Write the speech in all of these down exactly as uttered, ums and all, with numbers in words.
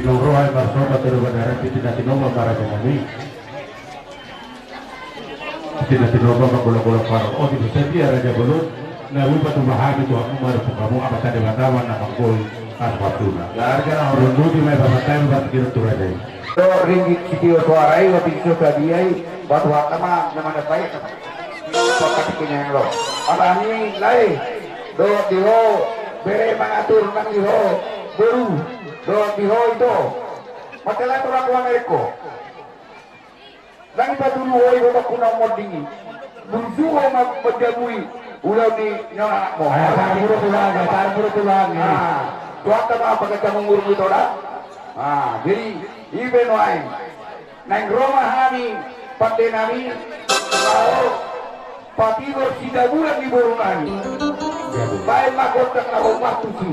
Roha marsoba tolu badaran pitina tinoba maraja nami. Pitina tinoba manggola-gola paro. Oh, di sadia raja bolon. Na rupa tu mahami tu aku maru tu kamu apa tadi bataman na manggola. Pas waktu na. Garga na orang dudi mai pasatai buat kira tu raja. Do ringgit sitio suara i, wapi so sadia i, batu hakama na mana baik. Pakat kini yang lo. Apa ni lai? Do di ho, bere mangatur nang di ho. Boru, do di ho ito. Masalah tu aku Ameriko. Nang ipaturu ho i ho bakuna monding i. Busu ho ma-, manjabui. Ulau di nyawa anakmu. Eh, tar buru tulang, eh, tar buru tulang, eh. Ah, tu angka ma pakai kamu ngurung ito da. Ah, jadi, ibe nuaeng. Naeng ro ma hami, pande nami, laho, patigor sidabulan di boru nami. Baen ma gondang na hombar tusi.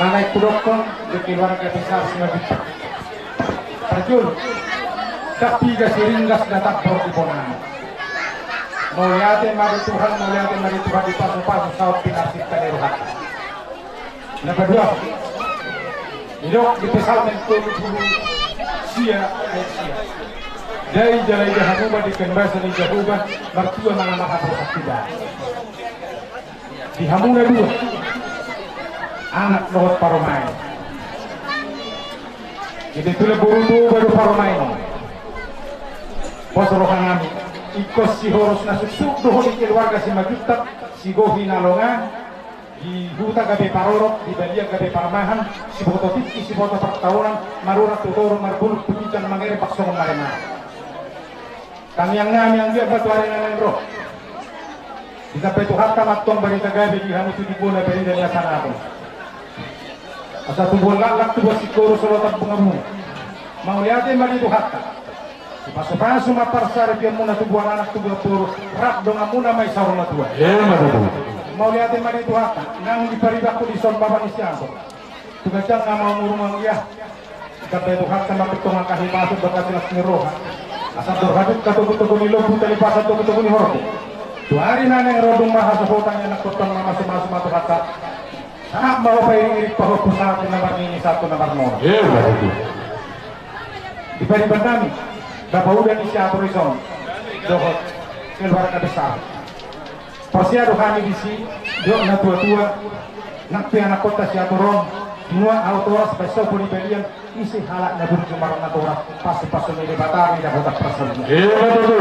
Manang hudokkon di keluarga besar Simanjuntak. Parjolo, ndang piga siringgas na tambor di bona. Mauliate ma di Tuhan, mauliate ma di Tuhan di pasupasu saut pinarsinta ni rohanta. Na paduahon, didok di Psalmen tolu pulu sia ayat sia: Dai jala ida hamu ma denggan basa ni Jahowa, martua manang marhaposan hita. Di hamu na dua, anak dohot parumaen. Jadi tulang boru, Toba do parumaen on. Pos rohanami, ingkon sihoros na suksuk do ho di keluarga Simanjuntak, sigohi na longan, di huta gabe parorot, di balian gabe parmahan, siboto tingki, siboto partaonan, marurat tu toru, marbulung tu ginjang, mangerek bangsongon maremare. Tangiangnami anggiat ma tu ari na naeng ro, ditambai Tuhanta ma antong barita gabe di hamu tu dimbona barita ni hasangapon. Asa tubuan laklak, tubuan singkoru, solotan bungabunga. Mauliate ma di Tuhanta. Sipasupasu ma parsaripeonmuna, tubuan anak, tubuan boru, rap donganmuna ma i saur matua. Emma tutu. Mauliate ma di Tuhanta, nang di paribanku dison, bapa ni si Anton. Tu ganjang na maumur, anggia. Ditambai Tuhanta ma antong angka hipas dohot las ni roha. Asa andor hadungka togutogu ni lombu, talipasan togutogu ni horbo. Tu ari na naeng ro dung marhasohotan i, anakhonta mamasumasu ma Tuhanta. Sahat ma ho pairingiring pahompu sahat tu na marnini sahat tu na marnono. Emma tutu. Di paribannami, bapa uda ni si Ator dison dohot keluarga besar. Porsea do hami disi, didok natuatua, nang pe anakhonta si Ator on, di nuaeng hau toras, baen sombu di balian, ise halak na burju marnatoras, pasupasu ni Debata ma i dapotan parsaulian. Emma tutu.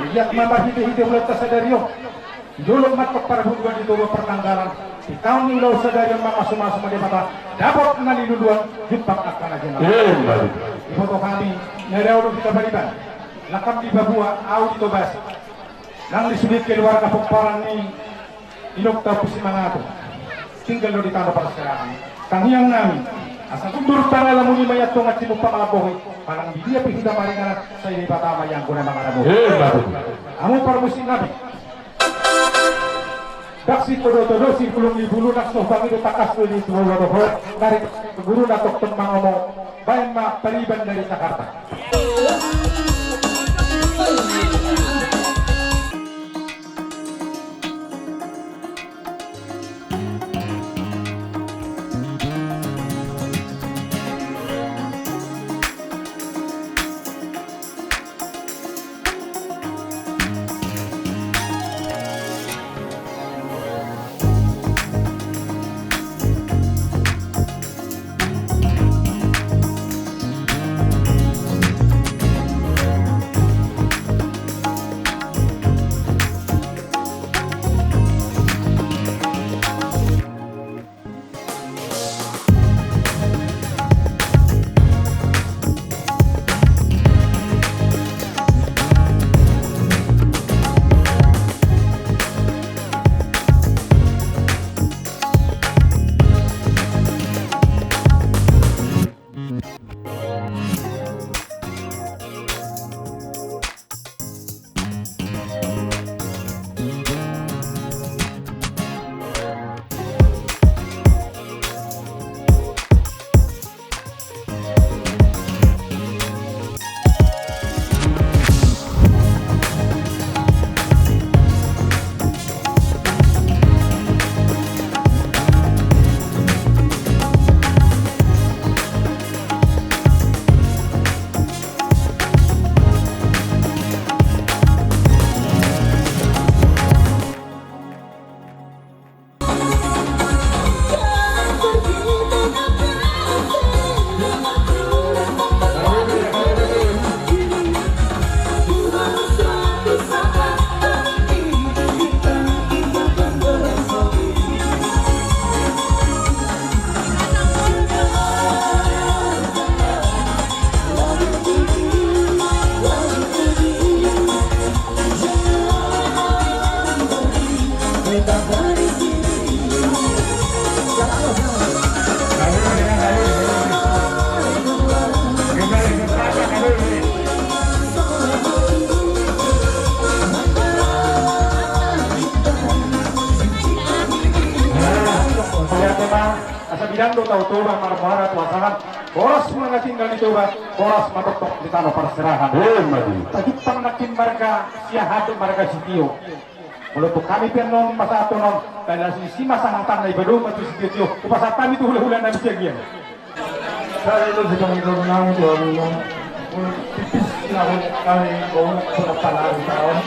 Anggiat ma marhitehite ulaonta sadari on, di dolok ma antong parbulungan, di toru ma parnanggalan, di taon ni ulaon sadari on mamasumasu ma Debata, dapot na niluluan, jumpang angka na jinalahan. Emma tutu. Diboto hami, na dao do hita pariban, langkam di Papua, ahu di Tobasi. Nang di sude keluarga pomparan ni inongta Ompu Simangato, tinggal do di tano parserahan. Tangiangnami, asa gundul pangalamu ni ma i antong, ansi numpang lambohi, manang di dia pe hita maringanan, sai Debata ma i anggo na mangaramoti. Emma tutu. Hamu parmusiknami, dang sitodotodo sipulung ni bulu, nang so hupangido tangkas do dituhor dohot, dari guru na tongtong mangomo, baen ma pariban dari Jakarta. Asa bilang do tau Toba marmuara tu pasahat. Horas ma na tinggal di Toba, horas ma tongtong di tano parserahan. Ima tutu. Tagimpang nangkin marga Siahaan dohot marga Sitio. Molo tu hami pe annon pasahathon on, tanda sisi ma sahatanna, i ma dohot tu sitio-tio, hupasahat hami tu hula-hula nami sian i. Sai do sitong-itong nami tu hamu. Molo tipis na hami bau pernah panari taon.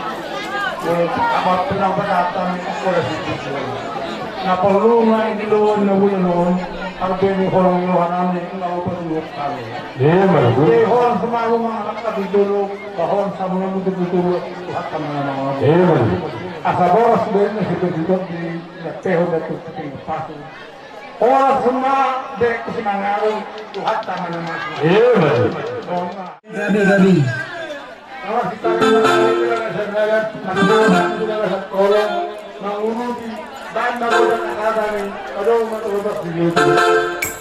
Molo amat pernah pasahat hami, molo sitio-tio. Na porlu ma i di loan na bulan on, harbeni holong ni roha nami, na upa tuluk hami. Ima tutu. Jadi horas ma hamu mangalangka di dolok. Bahon samunamu tutu Tuhanta mangamangamo. Ima tutu. Asa boras baen na sipe-sipe di na pehon da tu ping pasu. Horas ma de kusi mangaru Tuhanta mangamangamo. Ima tutu. Gabe, gabe. Awas kita rasa rasa rasa kolong manguluti banda boda kasada ni. Aduh, mata boda di YouTube.